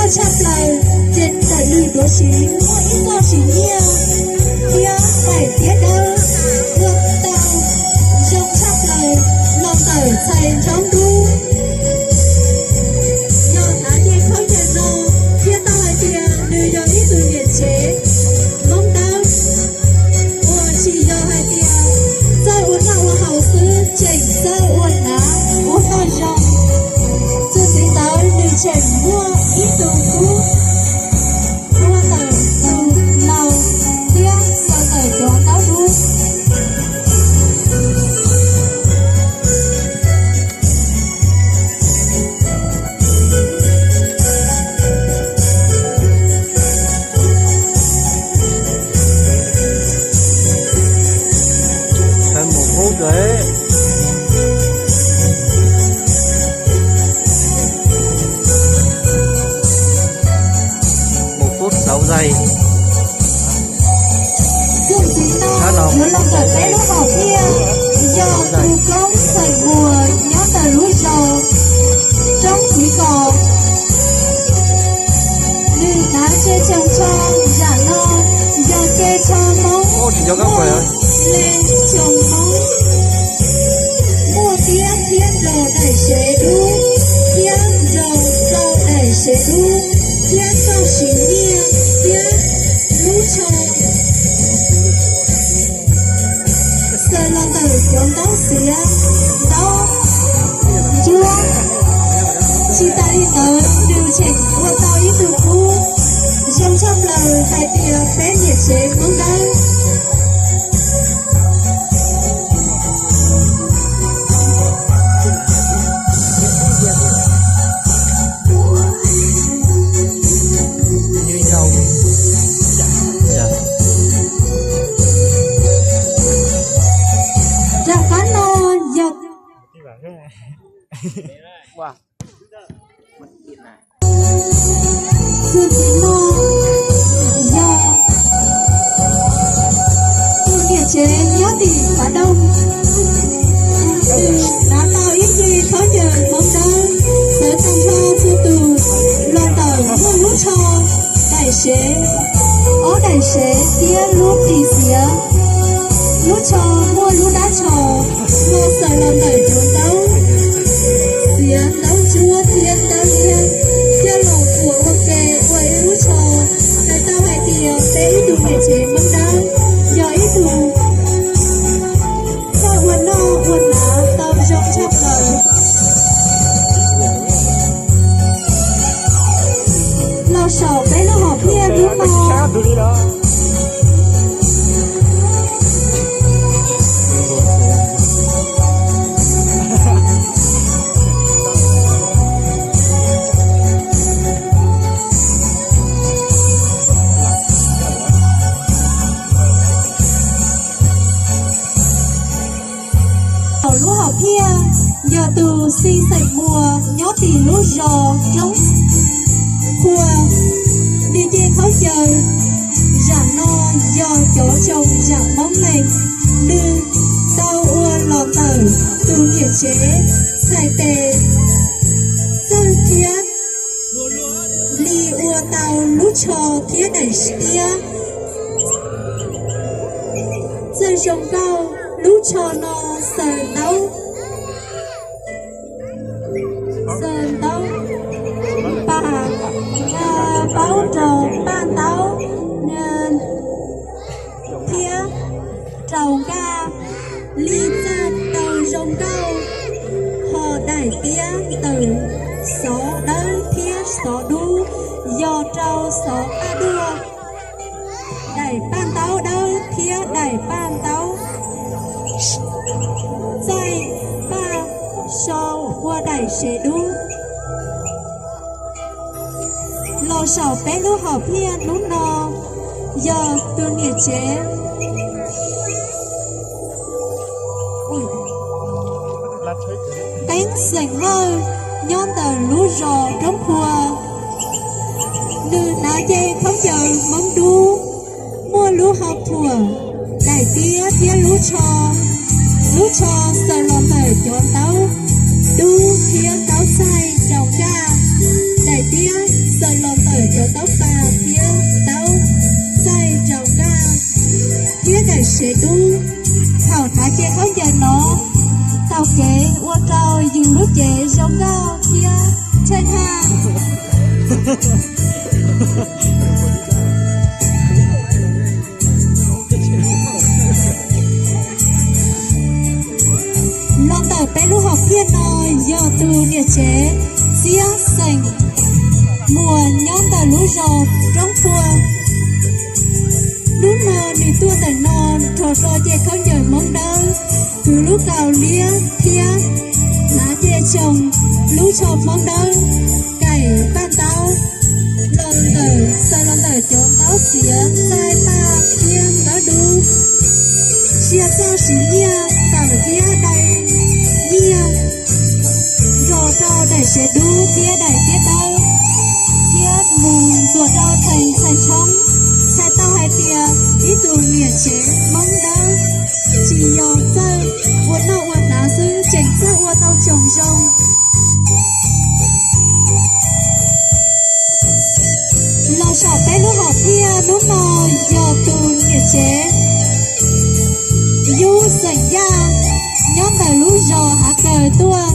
Tshaj plaws, ces ntawm nws duav siv muaj ib txoj siv nyiaj thiab daim tiab dawb ua tau zoo tshaj plaws los ntawm txhais nrhaub dub. Yog hnav tej khaub ncaws no thiaj tau hais tias nws yog ib tug niam tsev Hmoob Dawb, uas tsis yog hais tias txawj ua noj ua haus xwb, tseem txawj ua hnav ua toj zoo. Txuas ntxiv ntawd nws tseem muaj ib tug kub ua ntawm tus laus thiab los ntawm cov ntaub dub. Mus hub dua, mus hub xauv zais. Txuas ntxiv no yuav los ntawm peb lub hom phiaj, yog tus koob xeem muas nyob ntawm lub zos Roob Txiv Kos. Nws hnav tse choog tsho, zam no yog tse tsho Hmoob, muaj le choog Hmoob, muaj tiab thiab nrog daim sev dub, tiab nrog rau daim sev dub, thiab txoj siv nyiaj thiab lub tsho. Xaws los ntawm cov ntaub xiav, ntaub ntsuab. Tsis tas li ntawd nws tseem ua tau ib tug kub zoo tshaj plaws hais tias peb niam tsev Hmoob Dawb. Rov qab no yog Txuas ntxiv no yog tus niam tsev nyob tim Fav Doog, nws hnav tau ib ce khaub ncaws Hmoob Dawb, xaws tag nrho txhua tus los ntawm muaj lub tsho, daim sev, ob daim sev thiab lub ris xiav. Lub tsho muaj lub dab tsho, muaj xaws los ntawm cov ntaub xiav, ntaub ntsuab thiab ntaub liab, coj los ua ua ke ua ib lub tsho. Hais tau hais tias peb ib tug niam tsev Hmoob Dawb yog ib tug txawj ua noj ua hnav tau zoo tshaj plaws. Los saum peb lub hom phiaj hnub no, saum lub hom phiaj yog tus xeem muas nyob tim lub zos Roob Qhua. Nws ce khaub ncaws zam no yog cov zoo zam Hmoob Lees. Nws tau ua los ntawm tus niam tsev txhais tes txawj thiab li ua tau lub tsho thiab daim tiab. Txawj zoo nkauj, lub tsho no xaws ntaub, xaws ntaub paj, paub rau paj ntaub thiab rau nkaj li txaj tau zoo nkauj, ho daim tiab ntawm xov dawb thiab xov dub yog rau xov paj duaj. Daim paj ntaub dawb thiab daim paj ntaub txaij paj sau ua daim sev dub. Los saum peb lub hom phiaj hnub no yog tus niam tsev Teeb xeem Hawj nyob ntawm lub zos Roob Qhua. Nws hnav ce khaub ncaws Hmoob Dub, muaj lub hau thuam, daim tiab thiab lub tsho. Lub tsho xaws los ntawm cov ntaub dub thiab ntaub txaij rau nkaj. Daim tiab xaws los Ces zoo nkauj thiab tsheej haj. Los ntawm peb lub hom phiaj no yog tus niam tsev Txiab xeem Muas nyob ntawm lub zos Roob Pua. Hnub no nws tuaj ntawm no rho rau ces khaub ncaws Hmoob Dawb, kwv lub kaus liab thiab hnav ces tsoo lub tsho Hmoob Dawb, kaim paj ntaub, los ntawm, xaws los ntawm cov ntaub xiav, txaij paj thiab ntaub dub, sia txoj siv nyiaj tawm thiab dai nyiaj, nrog rau daim sev dub thiab daim tiab dawb, thiab mus ntxuas rau Theem Theem Tshoob, txhais tau hais tias ib tug niam tsev Hmoob Dawb tsis yog txawj ua noj ua hnav xwb, tseem txawj ua tau tsoom zoo. Los saum peb lub hom phiaj hnub no yog tus niam tsev Yub xeem Yaj nyob ntawm lub zos Hav Kaws tuaj.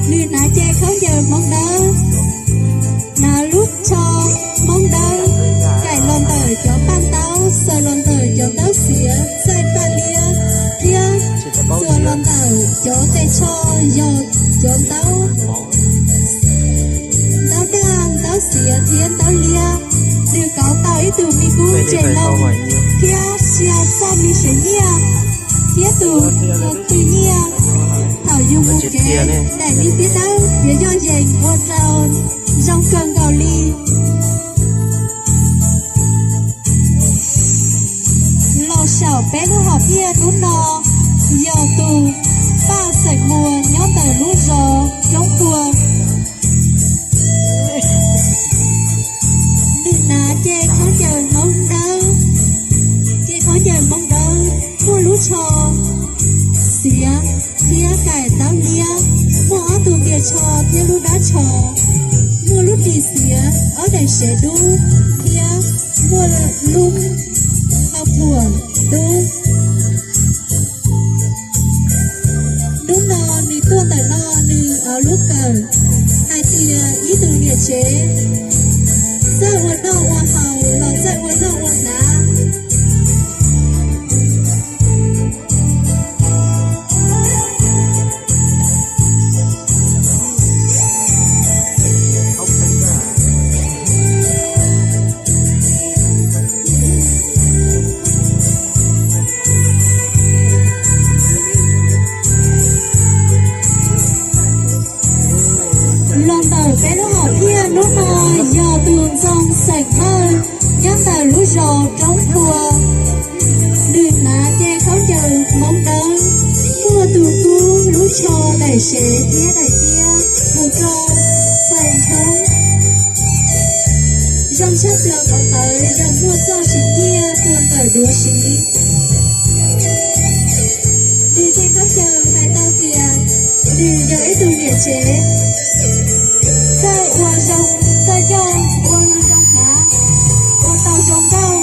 Nws hnav ces khaub ncaws Hmoob Dawb, hnav lub tsho Hmoob Dawb, kaim los ntawm cov paj ntaub, xaws los ntawm cov ntaub xiav, txaij paj liab thiab txuas los ntawm cov tes tsho yog cov ntaub, ntaub daj, ntaub xiav thiab ntaub liab. Nws kauv tau ib tug me kub ntses loo thiab sia txoj me sev nyiaj thiab tus twj nyiaj. Thaum yus mus kev, daim me tiab dawb yuav yoj yees ua rau zoo kawg nkaus li. Los saum peb lub hom phiaj hnub no yog tus Paj xeem Muas nyob ntawm lub zos Roob Pua. Nws hnav ces khaub ncaws Hmoob Dawb, ces khaub ncaws Hmoob Dawb muaj lub tsho xiav thiab kaim ntaub liab, muaj ob tug ntias tsho thiab lub dab tsho, muaj lub ris xiav, ob daim sev dub thiab muaj lub hau pluam dub. Hnub no nws tuaj ntawm no nws av lub kawm hais tias ib tug niam tsev txawj ua noj ua haus los txawj ua noj ua hnav. Los ntawm peb lub hom phiaj hnub no yog tus Ntxoo xeem Hawj nyob ntawm lub zos Roob Pua. Nws hnav ces khaub ncaws Hmoob Dawb, muaj tus kub lub tsho daim sev thiab daim tiab mus rau Theem Tshoob. Zoo tshaj plaws qhov ntawd yog muaj txoj siv nyiaj tuaj ntawm duav siv. Nws tej khaub ncaws hais tau tias nws yog ib tug niam tsev txawj ua zoo, txawj coj, ua zoo hnav, ua tau zoo nkauj.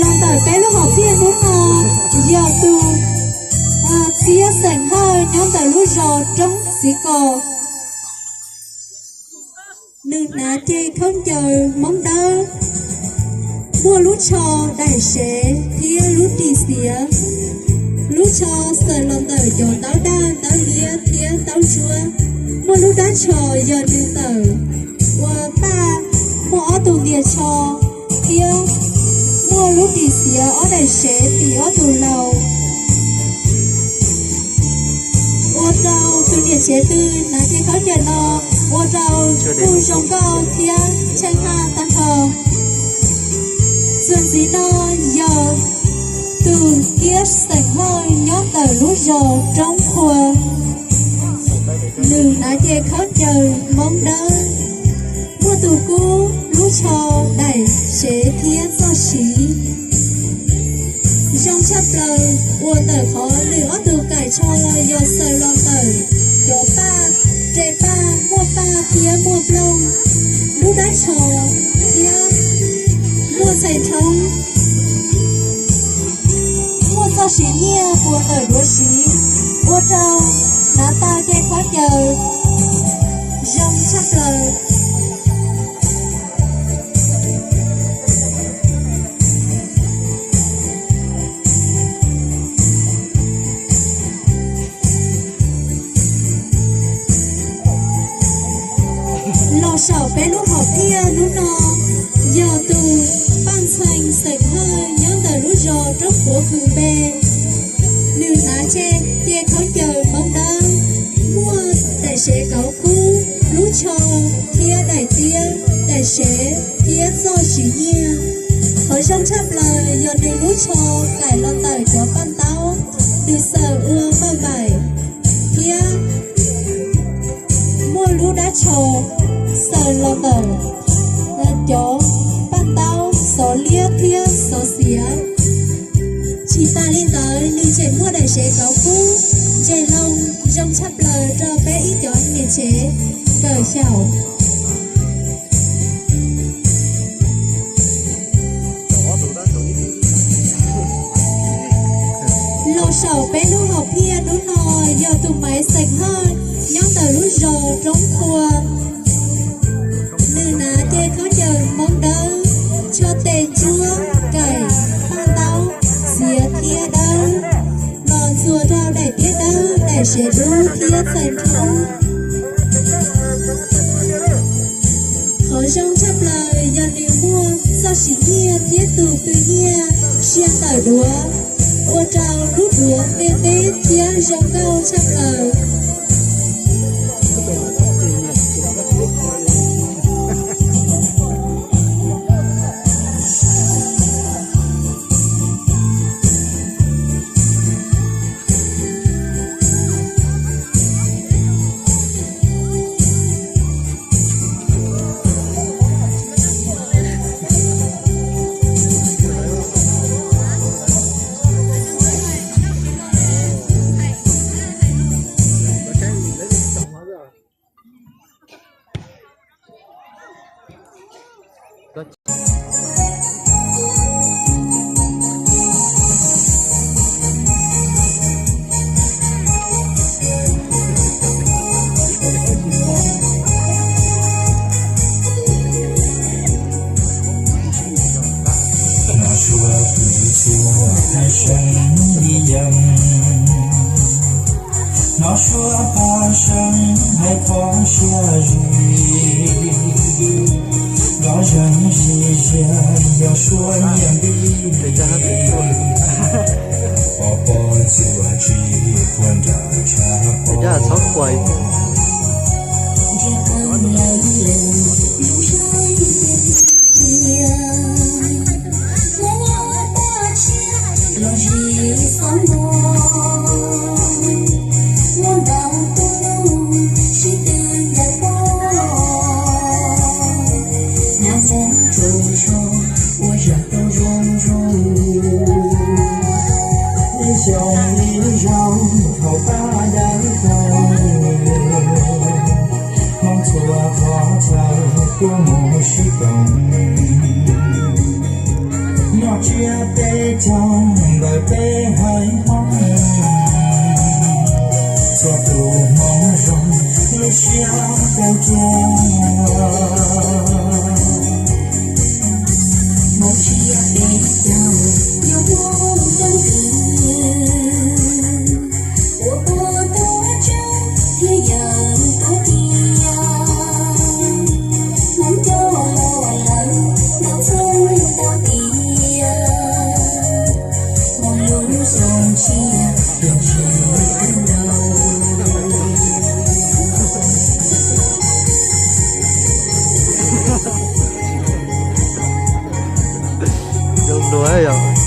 Los ntawm peb lub hom phiaj hnub no yog tus Txiab xeem Hawj nyob ntawm lub zos Roob Txiv Kos. Nws hnav ces khaub ncaws Hmoob Dawb, muaj lub tsho daim sev thiab lub ris xiav. Lub tsho xaws los ntawm cov ntaub daj, ntaub liab thiab ntaub ntsuab. Muaj lub dab tsho yog nws tawm ua paj, muaj ob tug ntias tsho thiab muaj lub ris xiav ob daim sev tim ob tug laus. Ua rau tus niam tsev twg hnav tej khaub ncaws no ua rau kuj zoo nkauj thiab tsheej haj tag nrho. Txuas ntxiv no yog tus Kiab xeem Hawj nyob ntawm lub zos Roob Qhua. Nws hnav ces khaub ncaws Hmoob Dawb, muaj tus kub lub tsho daim sev thiab txoj siv. Zoo tshaj plaws uas ntawm qhov nws ob tug kaim tsho yog xaws los ntawm cov paj, re paj, muaj paj thiab muaj nplooj. Lub dab tsho thiab Muaj txhais nrhoob, muaj txoj siv nyiaj puas tawm duav siv, ua rau hnav tag kev khaub ncaws zoo tshaj plaws. Los saum peb lub hom phiaj hnub no yog tus Paj Ntxhee xeem Hawj nyob ntawm lub zos Roob Puav Khw Npe. Nws hnav tseg ce khaub ncaws Hmoob Dawb, muaj daim sev kauv kub, lub tsho thiab daim tiab, daim sev thiab txoj siv nyiaj. Qhov zoo tshaj plaws yog nws lub tsho kaim los ntawm cov paj ntaub, nws xaws ua maj maim thiab muaj lub dab tsho xaws los ntawm cov paj ntaub xov liab thiab xov xiav. Tsis tas li ntawd nws tseem muaj daim sev kauv kub ntse loo zoo tshaj plaws rau peb ib cov niam tsev kawm xyaum. Los saum peb lub hom phiaj hnub no yog tus Maiv xeem Hawj nyob ntawm lub zos Roob Qhua. Nws hnav ce khaub ncaws Hmoob Dawb, tsho tes ntsuab, kaim paj ntaub xiav thiab dawb, los ntxuav rau daim tiab dawb, daim sev dub thiab txhais nrhoob. Qhov zoo tshaj plaws yog nws muaj txoj siv nyiaj thiab tus pw nyiaj sia ntawm duav, ua rau lub duav nqia teb thiab zoo nkauj tshaj plaws. Nov suav kuv txhua haiv seev li yees, nov suav pab seev haiv phob siab zis, nov zeeg zis zias yog suav nyiaj npib, pov pob txuas tsis puag nram tshav pob. Ib xyoos ib zaug thaum pab dawb paug, Hmoob txhua qhov chaw tuaj mus sib koom, noj tsiab peb caug ntawm peb haiv Hmoob, txhua tus Hmoob zoo lub siab kawg kiag. Hmoob tsiab peb caug yog Hmoob coob kawg, ua tua tuaj tseeb thiab yawm tuaj tiag, Hmoob coj los lawm ntau txheej ntau tiam, Hmoob lub xyoo tshiab yog zoo kawg nkaus. Zoo dua yom.